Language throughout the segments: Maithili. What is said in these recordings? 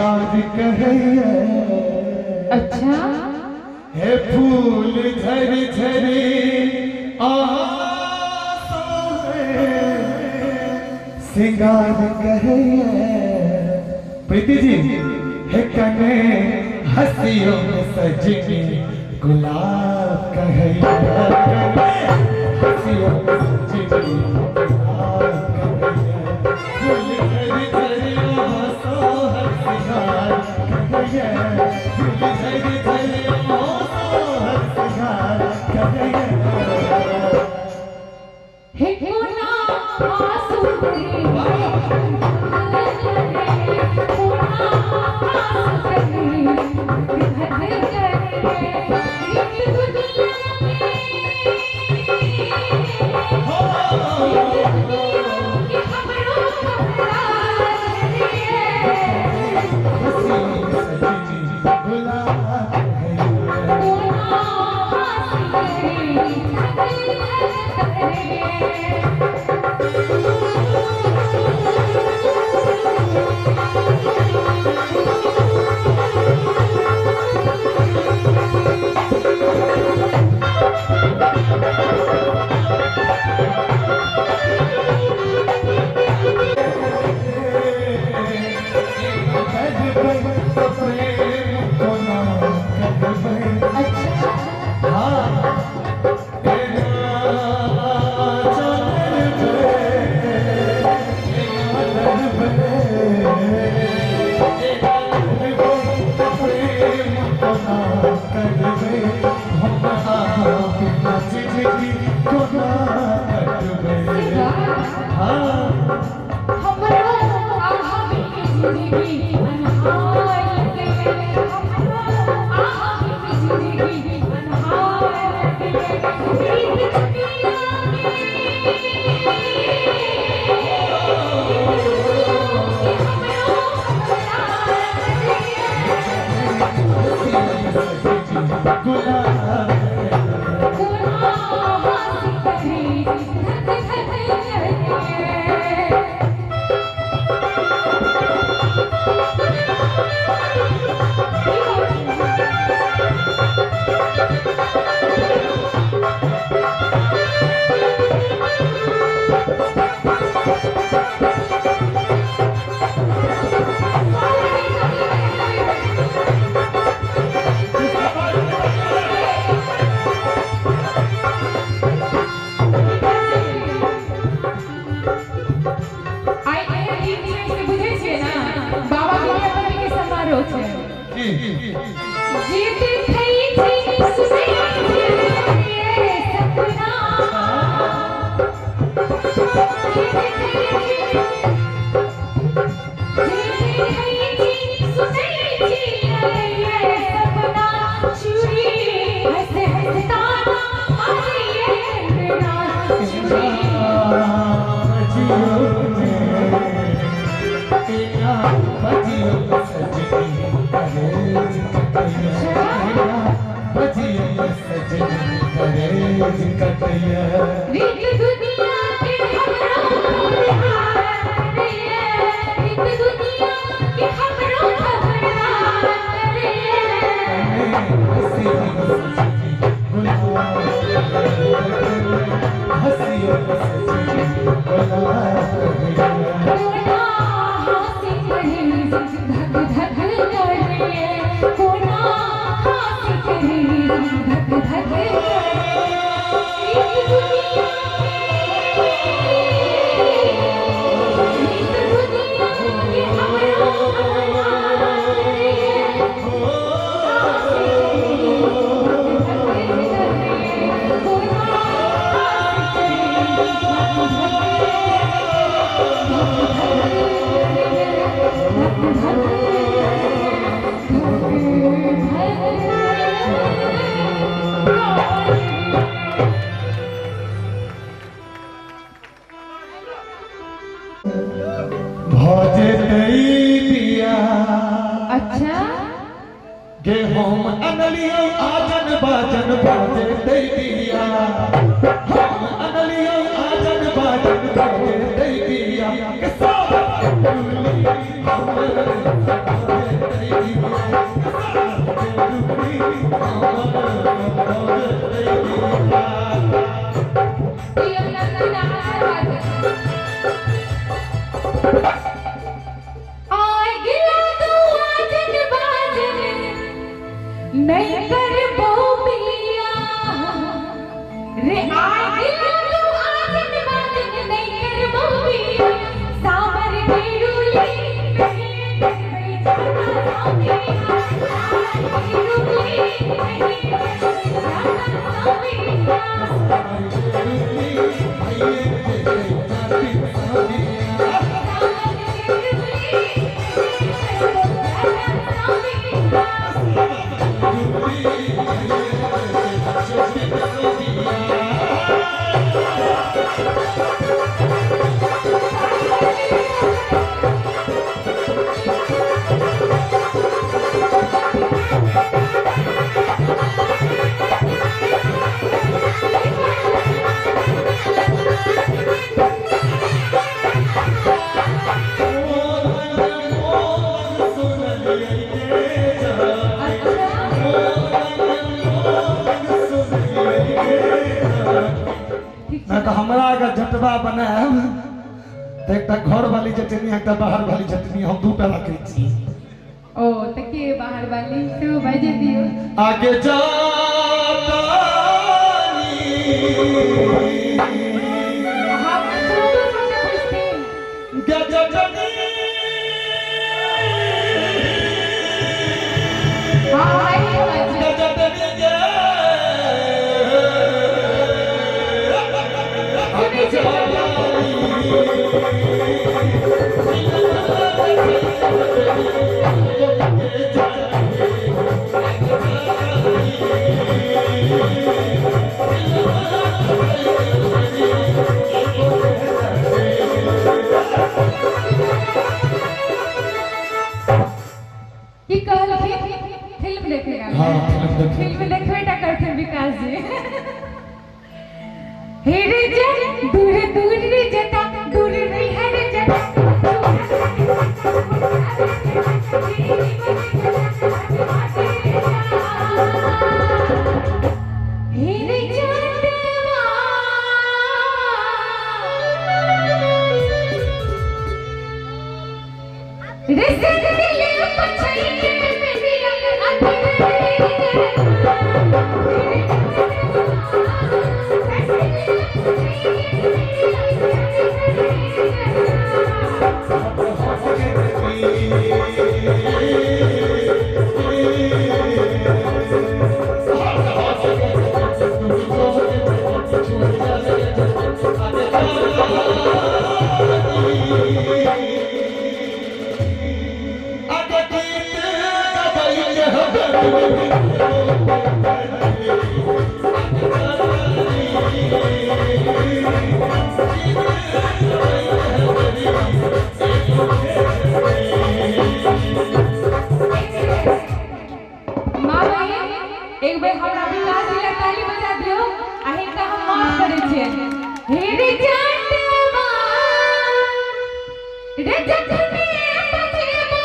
सिंगार कहैया। अच्छा। हे फूल झरी झरी आंसू सिंगार कहैया। प्रीति जी हे कने हंसियों में सजनी गुलाब कहैया। कने हंसियों में सजनी गुलाब कहैया। फूल झरी झरी आंसू है सिंगार कहैया। फूल झरी झरी आंसू है सिंगार कहैया। हे कोना आंसू करे, कोना आंसू करे, धक करे रीत दुनिया के, रीत दुनिया के हमरो खबरदार करिए। हंसियों में सजनी गुलाब कहैया। कोना आंसू करे, धक धक करे। अच्छा। हमरो आहा के जिंदगी अनहार लगे, हमरो आहा के जिंदगी अनहार लगे। रीत दुनिया के, रीत दुनिया के हमरो खबरदार करिए। कोना हासी करे, धक धक करे। आइ एहन दिन छै से बुझै छियै ने, बाबा विद्यापति के समारोह छै। जे देखै छी सुनै छी ये सपना, जे देखै छी, जे देखै छी सुनै छी ये सपना। चूड़ी हंस हंस ताना मारिए कंगना, चूड़ी। रीत दुनिया के हमरो खबरदार करिए, रीत दुनिया के हमरो खबरदार करिए। कोना हासी करे, धक धक करे। कोना हासी करे, धक धक करे। रीत दुनिया के, रीत दुनिया के हमरो खबरदार करिए। हासी करे, धक धक करे। कोना हासी करे, धक धक करे, धक धक करे, धक धक करे, धक धक करे। भऽ जेतै बियाह। अच्छा। गे हम अनलियौ आजन बाजन भऽ जेतै बियाह। हम अनलियौ आजन बाजन भऽ जेतै बियाह। के सब डोली हमर भऽ जेतै ई अभिनंदन अहाँ आय गिला तू आजन बाजन नहीं करबो बिया रे आय गिला तू आजन बाजन नहीं करबो बिया साबर गेरुली नहीं करबै जाता सामिया गेरुली नहीं करबै जाता सामिया। नहीं तो हमरा अगर जटवा बनायब तो एकटा घर वाली जटनी एकटा बाहर वाली जटनी हम दूटा रखै छी। ओ त के बाहर वाली सेहो बाजि दियौ। आगे जातानी हम सुनते सुनते बुझथिन। गजटनी हाँ हाँ ई बात छै। गजटनी गे आगे जातानी की कहलखिन फिल्म देखेगा। हाँ, फिल्म देखे। फिल्म देखबे टा करथिन विकास जी। हे रे जा दूर दूर रे जटा दूर रे हर जटा हे रे जटवा रे दिल पछई के मेरी माँ बहिन एक बेर हमरा विकास जी ला ताली बजा दियौ आ हिनका हम माफ करै छियनि। हे रे जटवा रे जटने बजेबौ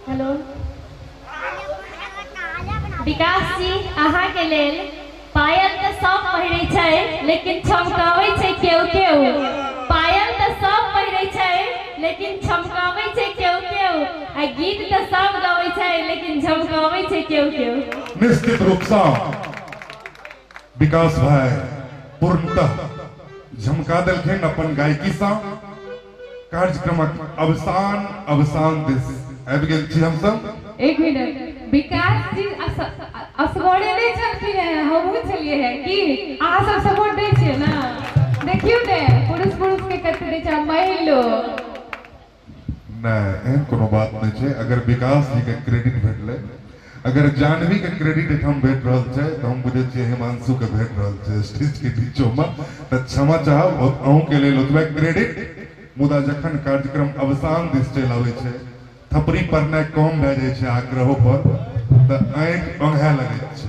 हेलो विकास जी, अहाँ के लेल पायल तऽ सब पहिरै छै लेकिन छमकाबै छै केओ केओ। पायल तऽ सब पहिरै छै लेकिन छमकाबै छै केओ केओ, आ गीत तऽ सब गाबै छै लेकिन झमकाबै छै केओ केओ। निश्चित रूपसँ विकास भाई पूर्णतः झमका देलखिन अपन गायकीसँ। कार्यक्रमक अवसान अवसान दिस आबि गेल छी हमसब। एक मिनट, विकास जी असगरे नहि छलखिन हेँ, हमहूँ छलियै हेँ। की अहाँ सब सपोर्ट दै छियै ने? देखियौ ने, पुरुष पुरुष के कते दै छै महिलो। नहि, एहन कोनो बात नहि छै। अगर विकास जी के क्रेडिट भेटलै, अगर जानवी के क्रेडिट एहिठाम भेट रहल छै, तऽ हम बुझै छियै हिमांशु के भेट रहल छै स्टेज के बीचोमे। तऽ क्षमा चाहब, अहूँके लेल ओतबे क्रेडिट। मुदा जखन कार्यक्रम अवसान दिस चलि आबै छै, थपड़ी पड़नाइ कम भए जाइ छै आग्रहो पर, तऽ आँखि ओंघाय लगैत छै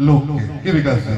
लोकके। की विकास जी?